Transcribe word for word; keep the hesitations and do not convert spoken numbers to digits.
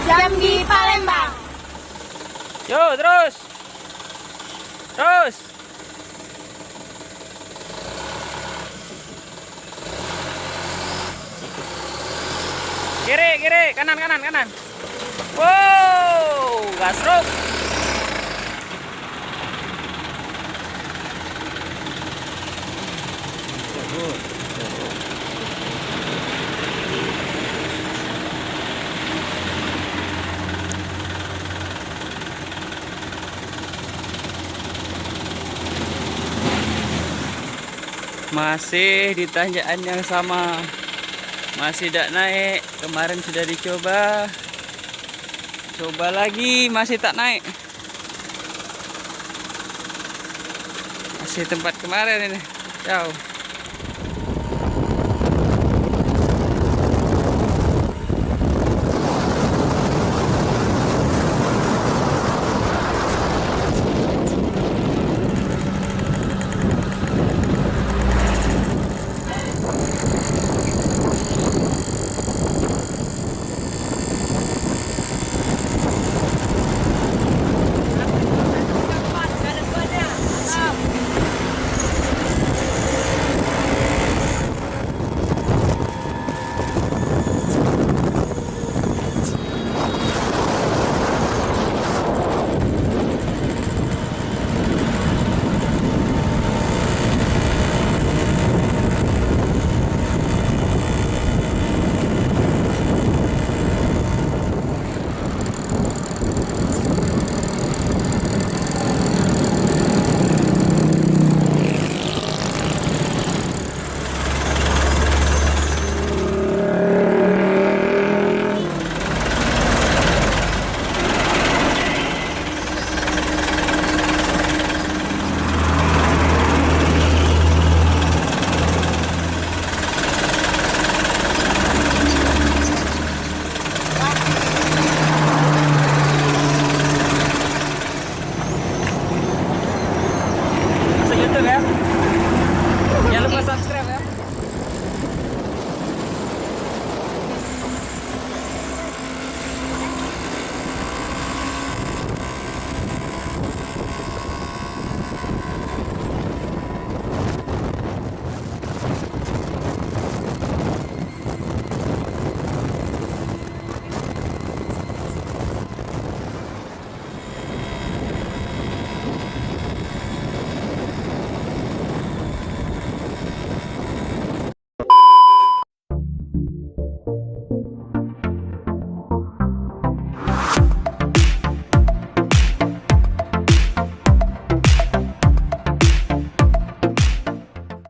Jambi Palembang. Yo, terus. Terus. Kiri, kiri, kanan, kanan, kanan. Wow, gasruk. Masih di tanjakan yang sama. Masih dak naik. Kemarin sudah dicoba. Coba lagi, masih tak naik. Masih tempat kemarin ini. Jauh.